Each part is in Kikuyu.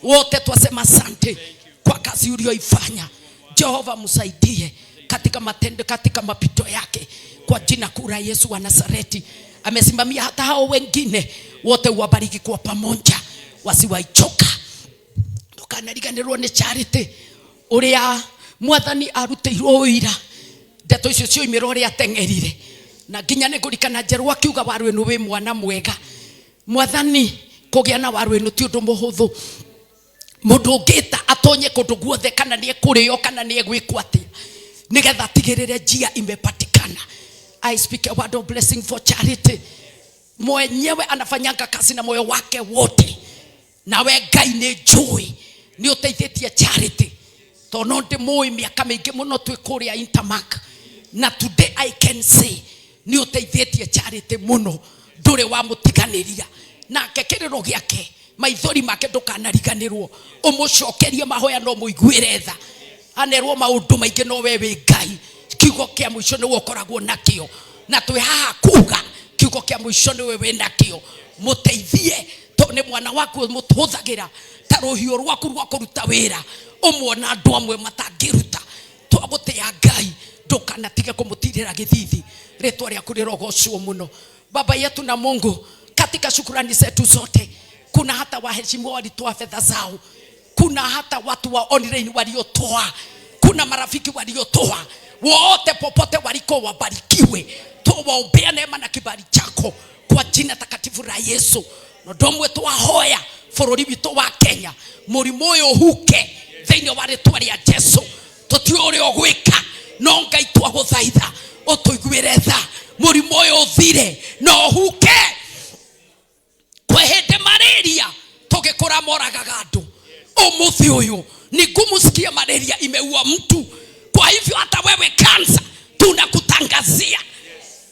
Wote twasema asante kwa kazi uliyoifanya. Jehova, msaidie katika matendo, katika mapito yake, kwa jina kuu la Yesu wa Nazareti. Amesimamia hata hao wengine wote, uwabariki kwa pamoja, wasiwaichoka. Ndukanariganĩrwo nĩ Charity ũrĩa Mwathani arutĩirwo ũira, ndeto icio cioimĩra ũrĩa ateng'erire, na nginya nĩ ngũrikana Njerũ akiuga waru ĩno wĩ mwana mwega. Mwathani, kũgĩa na waru ĩno ti ũndũ mũhũthũ. Mũndũ ũngĩta atonye kũndũ guothe, kana nĩ ekũrĩo kana nĩ egwĩkwo atĩa, nĩgetha atigĩrĩre njia imepatikana. I speak a word of blessing for Charity. Mwenyewe anafanyanga kazi na moyo wake wote. Nawe Ngai nĩ njũĩ nĩ ũteithĩtie Charity, tondũ no ndĩmũĩ mĩaka mĩingĩ mũno twĩ kũrĩa Intermark, na today I can say nĩ ũteithĩtie Charity mũno, ndũrĩ wamũtiganĩria. Nake kĩrĩro gĩake, maithori make, ndũkanariganĩrwo ũmũcokerie mahoya, no mũiguĩre tha. Anerwo maũndũ maingĩ, no we wĩ Ngai, kiugo kĩa mũico nĩwe ũkoragwo nakĩo, na twĩ haha kuga kiugo kĩa mũico nĩwe wĩ nakĩo. Mũteithie to nĩ mwana waku, mũhũthagĩra ta rũhiũ rwaku rwa kũruta wĩra ũmwe na andũ amwe matangĩruta. Twagũtĩa Ngai, ndũkanatige kũmũtirĩra gĩthithi. Rĩtwa rĩaku rĩrogocwo mũno. Baba yetu na Mungu, katika shukurani zetu zote, kuna hata waheshimiwa walitoa fedha zao, kuna hata watu wa online waliotoa, kuna marafiki waliotoa. Wote popote waliko wabarikiwe. Tuwaombea neema na kibali chako kwa jina takatifu la Yesu. Na ndomwe twahoya bũrũri witũ wa Kenya, mũrimũ ũyũ ũhuke thĩinĩ wa rĩtwa rĩa Jesu. Tũtiũĩ ũrĩa ũgwĩka, no Ngai twagũthaitha ũtũiguĩre tha, mũrimũ ũyũ ũthire na ũhuke. Kwĩ hĩndĩ malaria tũgĩkũra moragaga andũ. Ũmũthĩ ũyũ ni ngumu sikia malaria imeua mtu. Kwa hivyo hata wewe kansa, tunakutangazia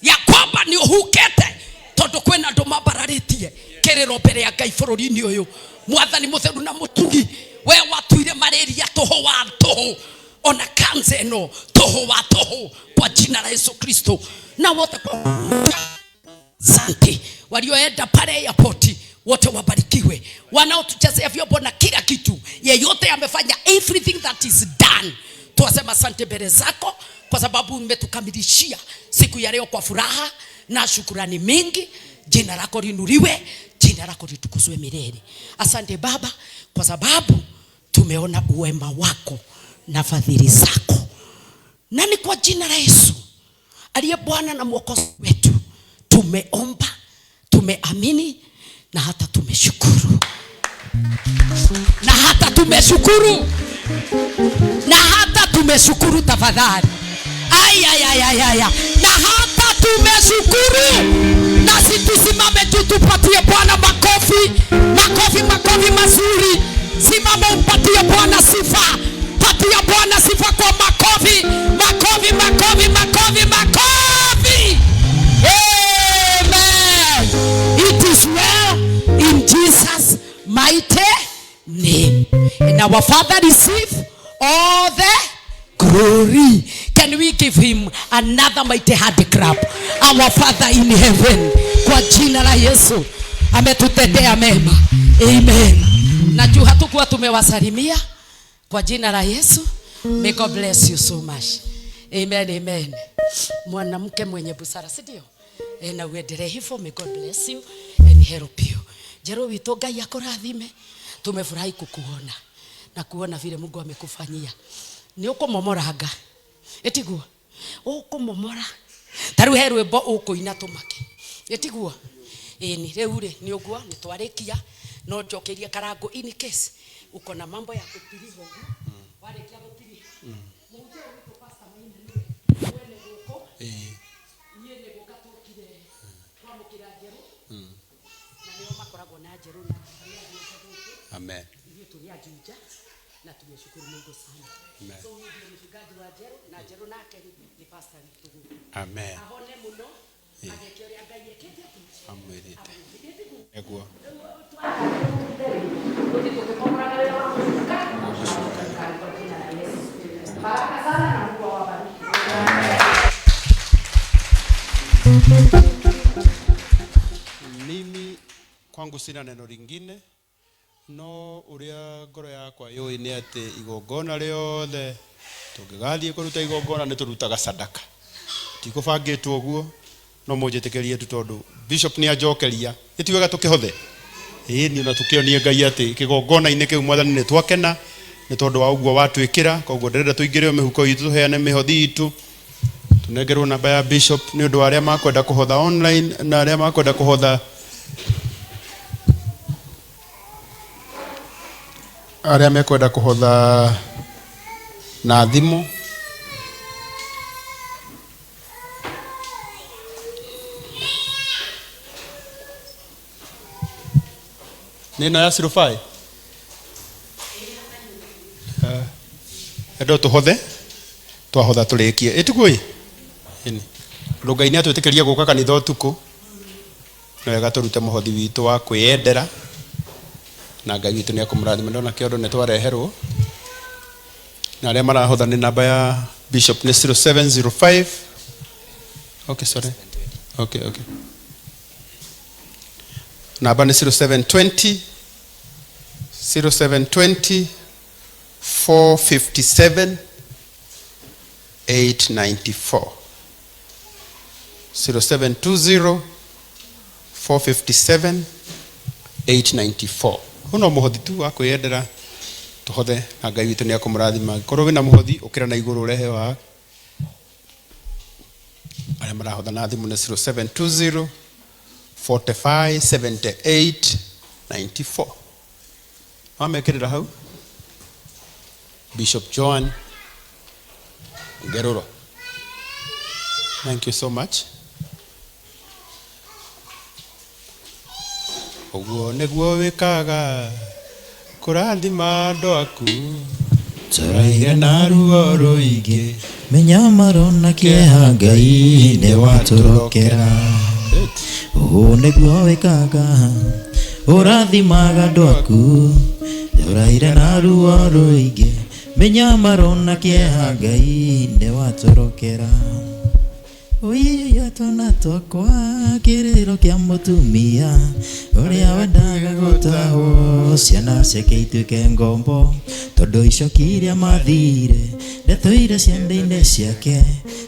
ya kwamba nĩ ũhukete, tondũ kwĩna andũ mambararĩtie kĩrĩro mbere ya Ngai bũrũri-inĩ ũyũ. Mwathani mũtheru na mũtugi, we watuire malaria tũhũ wa tũhũ, ona kansa ĩno tũhũ wa tũhũ, kwa jina la Yesu Kristo. Na wote kwa asante walioenda pale airport, wote wabarikiwe, wanaotuchezea vyombo na kila kitu, yeyote amefanya everything that is done, twasema asante mbele zako kwa sababu umetukamilishia siku ya leo kwa furaha na shukurani mingi. Jina lako liinuliwe, jina lako litukuzwe milele. Asante Baba kwa sababu tumeona uwema wako na fadhili zako, na ni kwa jina la Yesu aliye Bwana na Mwokozi wetu tumeomba, tumeamini na hata tumeshukuru, na hata tumeshukuru, na hata tumeshukuru. Tafadhali, ayayayaya, na hata tumeshukuru. Nasi tusimame tu tupatie Bwana makofi, makofi, makofi mazuri. Simama umpatie Bwana sifa, patia Bwana sifa kwa makofi, makofi, makofi, makofi, makofi. Amen. It is well in Jesus' mighty name. And our Father receive all the glory. Can we give him another mighty hand clap? Our Father in heaven. Kwa jina la Yesu ametutendea mema. Amen. Na juu hatukuwa tumewasalimia, kwa jina la Yesu. May God bless you so much. Amen, amen. Mwanamke mwenye busara, si ndio? E, na uendelee hivyo. May God bless you and help you. Jero witũ, Ngai akũrathime. Tumefurahi kukuona na kuona vile Mungu amekufanyia. Nĩ ũkũmomoranga, ĩtiguo ũkũmomora. Ta rĩu he rwĩmbo ũkũina tũmake, ĩtiguo? Ĩni, rĩu rĩ, nĩ ũguo nĩ twarĩkia, no njokerie karango in case uko na mambo ya gũtiriha ũguo. Warĩkia gũtiriha, mũhunjia ũyũ witũ, Pastor Maina, nĩwe mwene gũkũ. Niĩ nĩ gũka tũkire kwamũkĩra Njerũ, na nĩo makoragwo na Njerũ na nĩ Amen. Ithuĩ tũrĩ a Juja na tumeshukuru Mungu sana. Amen. So huyu ndiye mchungaji wa Njerũ, na Njerũ nake ni pastor witũ gũkũ. Amen. Ahone mũno, ageke ũrĩa Ngai ekĩte atĩ Amwĩrĩte. Nĩguo. Tũthiĩ tũgĩkomoraga wĩra wa gũcuka. Kwa jina la Yesu. Baraka sana na Mungu awabariki. Mimi kwangu sina neno lingine. No ũrĩa ngoro yakwa yũĩ nĩ atĩ igongona rĩothe tũngĩgathiĩ kũruta igongona nĩ tũrutaga sadaka. Tikũbangĩtwo ũguo, no mũnjĩtĩkĩrie tu tondũ bishop nĩ anjokeria. Ĩ ti wega tũkĩhothe? Ĩĩ na tũkĩonie Ngai atĩ kĩgongona-inĩ kĩu mwathani nĩ twakena nĩ tondũ wa ũguo watwĩkĩra. Koguo ndĩrenda tũingĩre mĩhuko itũ tũheane mĩhothi itũ, tũnengerwo namba ya bishop nĩ ũndũ wa arĩa makwenda kũhotha online na arĩa makwenda kũhotha arĩa mekwenda kũhotha na thimũ. Nĩ ĩno ya 05 endo tũhothe twahotha tũrĩkie ĩtiguo ĩ Ĩni. Tondũ Ngai nĩ atwĩtĩkĩria gũka kanitha ũtukũ nĩ wega tũrute mũhothi witũ wa kwĩyendera na Ngai witũ nĩ ekũmũrathima. Ndona kĩondo nĩ twareherwo na arĩa marahotha nĩ namba ya bishop nĩ 0705. Okay, sorry. Okay, okay. Namba nĩ 0720 0720 457 894, 0720 457 894. Hau no mũhothi tu wa kwĩyendera tũhothe na Ngai witũ nĩ ekũmũrathima. Angĩkorwo wĩna mũhothi ũkĩra na igũrũ ũrehe wa arĩa marahotha na thimũ nĩ 0720 45 78 94. Wamekĩrĩra hau Bishop Joan Ngeruro, thank you so much. Ũguo nĩguo wĩkaga kũrathima andũ aku. Tũraire na ruo rũingĩ, mĩnyamaro na kĩeha, Ngai nĩ watũrokera. Ũũ nĩguo wĩkaga ũrathimaga andũ aku. Tũraire na ruo rũingĩ, mĩnyamaro na kĩeha, Ngai nĩ watũrokera. Ũiya twana twakwa kĩrĩro kĩa mũtumia ũrĩa wendaga gũtahwo ciana ciake ituĩke ngombo, tondũ icoki iria mathire ndatũire ciande-inĩ ciake,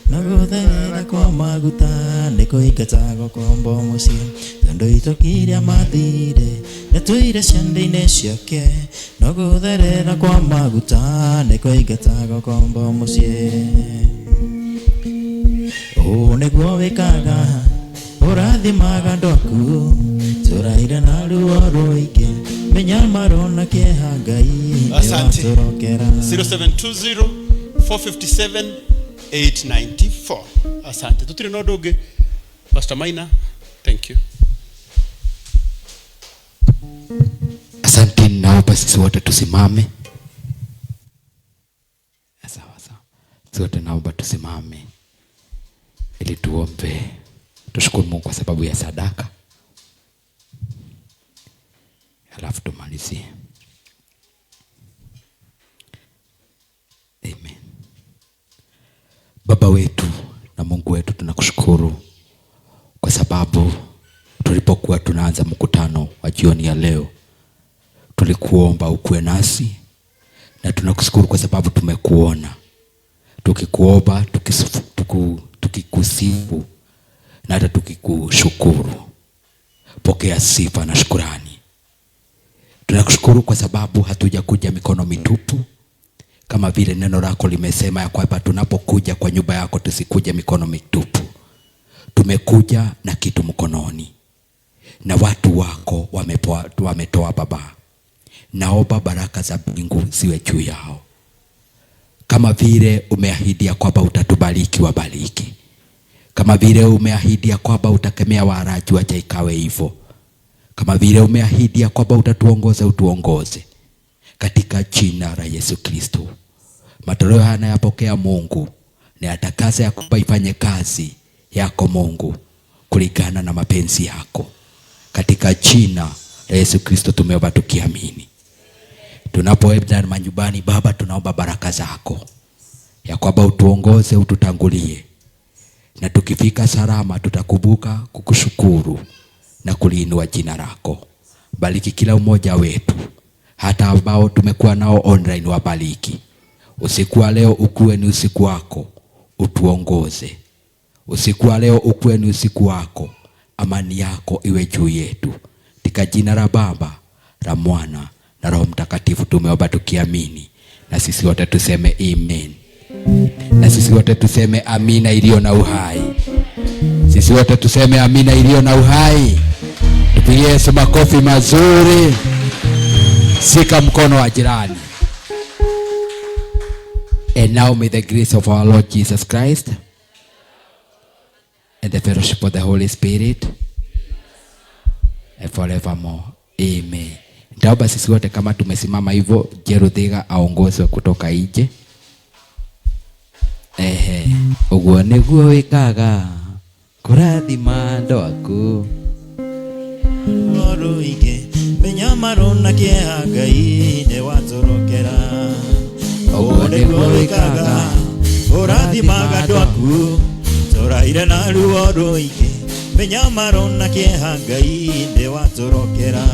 no gũtherera kwa maguta nĩ kũingata gũkombo mũciĩ, tondũ icoki iria mathire ndatũire ciande-inĩ ciake, no gũtherera kwa maguta nĩ kũingata gũkombo mũciĩ. Ũũ nĩguo wĩkaga ũrathimaga andũ aku. Tũraire na ruo rũingĩ, mĩnyamaro na kĩeha, Ngai nĩ Asante. watũrokera. 0720 457 894. Asante. Tutirĩ na ũndũ ũngĩ. Pastor Maina, thank you. Asante, naomba sisi wote tusimame. Sawa sawa, sisi wote naomba tusimame ili tuombe, tushukuru Mungu kwa sababu ya sadaka, alafu tumalizie. Amen. Baba wetu na Mungu wetu, tunakushukuru kwa sababu tulipokuwa tunaanza mkutano wa jioni ya leo tulikuomba ukuwe nasi, na tunakushukuru kwa sababu tumekuona tukikuomba, tukikusifu na hata tukikushukuru. Pokea sifa na shukurani. Tunakushukuru kwa sababu hatujakuja mikono mitupu, kama vile neno lako limesema ya kwamba tunapokuja kwa nyumba yako tusikuje mikono mitupu. Tumekuja na kitu mkononi, na watu wako wametoa. Baba, naomba baraka za mbingu ziwe juu yao, kama vile umeahidi ya kwamba utatubariki, wabariki. Kama vile umeahidi ya kwamba utakemea waraji, wacha ikawe hivyo. Kama vile umeahidi ya kwamba utatuongoza, utuongoze. Katika jina la Yesu Kristo. Matoleo haya nayapokea Mungu, na yatakase ya kwamba ifanye kazi yako Mungu kulingana na mapenzi yako. Katika jina la Yesu Kristo tumeomba tukiamini. Tunapoenda manyumbani Baba, tunaomba baraka zako ya kwamba utuongoze, ututangulie, na tukifika salama tutakumbuka kukushukuru na kuliinua jina lako. Bariki kila mmoja wetu. Hata ambao tumekuwa nao online wabariki. Usiku wa leo ukuwe ni usiku wako, utuongoze. Usiku wa leo ukuwe ni usiku wako, amani yako iwe juu yetu. Katika jina la Baba, la Mwana na Roho Mtakatifu tumeomba tukiamini, na sisi wote tuseme amen. Na sisi wote tuseme amina iliyo na uhai. Sisi wote tuseme amina iliyo na uhai. Tupigie Yesu makofi mazuri. Shika mkono wa jirani. And now may the grace of our Lord Jesus Christ and the fellowship of the Holy Spirit and forevermore. Amen. Nitaomba sisi wote kama tumesimama hivyo, Jeruthiga aongozwe kutoka nje. Ehe, uguo niguo wikaga kurathima andũ aku. Rũingĩ mĩnyamaro na kĩeha Ngai nĩ watũrokera. Ũguo nĩguo wĩkaga ũrathimaga andũ aku tũraire na ruo rũingĩ mĩnyamaro na kĩeha Ngai nĩ watũrokera.